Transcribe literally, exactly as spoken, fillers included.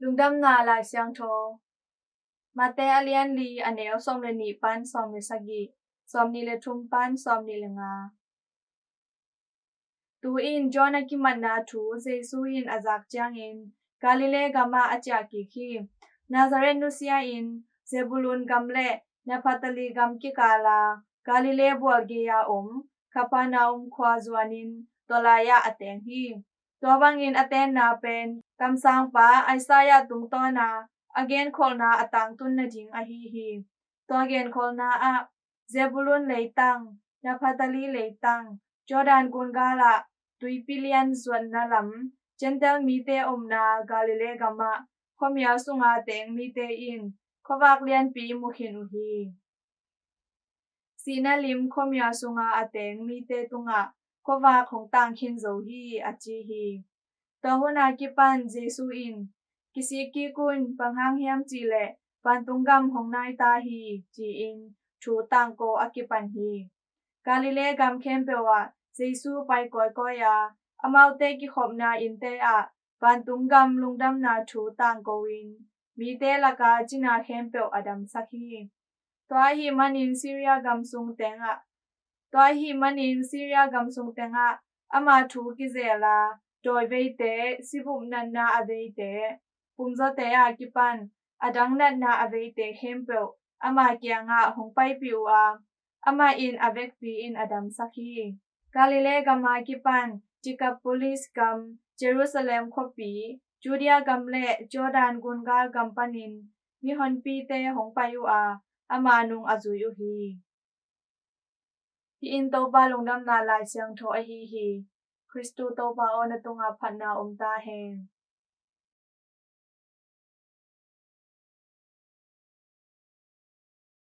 Lungdamna Lai Siangtho. Mate a lian li, a neu sawm le nih pan sawm le sagih, sawm nih le thum pan sawm nih le nga. Tu-in John a kimatna thu Jesu in a zak ciangin Galilee gamah a ciah kik hi. Nazareth nusia-in Zebulun gam le Naphtali gam kikala Galilee bual gei-a om Capernaum khua zuanin tua lai-ah a teng hi. Tua bangin a tenna pen kamsangpa Isaiah tungtawna a genkholhna a tangtun nading ahi hi. Tua genkholhna ah, Zebulun leitang, Naphtali leitang, Jordan gun galah tuipi lian zuatna lam, Gentile mite omna Galilee gamah khuamial sunga teng mite in khuavak lianpi mu khin uh hi. Sihna lim khuamial sunga a teng mite tungah khuavak hong tang khin zo hi, a ci hi. Tua hun a kipan Jesu in, "Kisik kik un, bang hang hiam cih leh vantung gam hong nai ta hi," ci-in thu tangko a kipan hi. Galilee gam khempeuh ah Jesu pai kawikawi a, amaute kikhopna innte ah vantung gam lungdamna thu tangko-in mite laka cina khempeuh a damsak hi. Tua ahih manin Syria gam sung tengah, tua ahih manin Syria gam sung tengah ama thu kizel a, dawi veite, sibup natna a veite, pumzawte a kipan a dang natna a veite khempeuh ama kiangah hong paipih uh a, amah in a vekpi-in a damsak hi. Galilee gam a kipan Decapolis gam, Jerusalem khuapi, Judea gam le Jordan gun gal gam panin mihonpite hong pai uh a, ama nung a zui uh hi. Hih in Topa Lungdamna Lai Siangtho ahi hi. Khristu Topa aw, na tungah phatna om ta hen.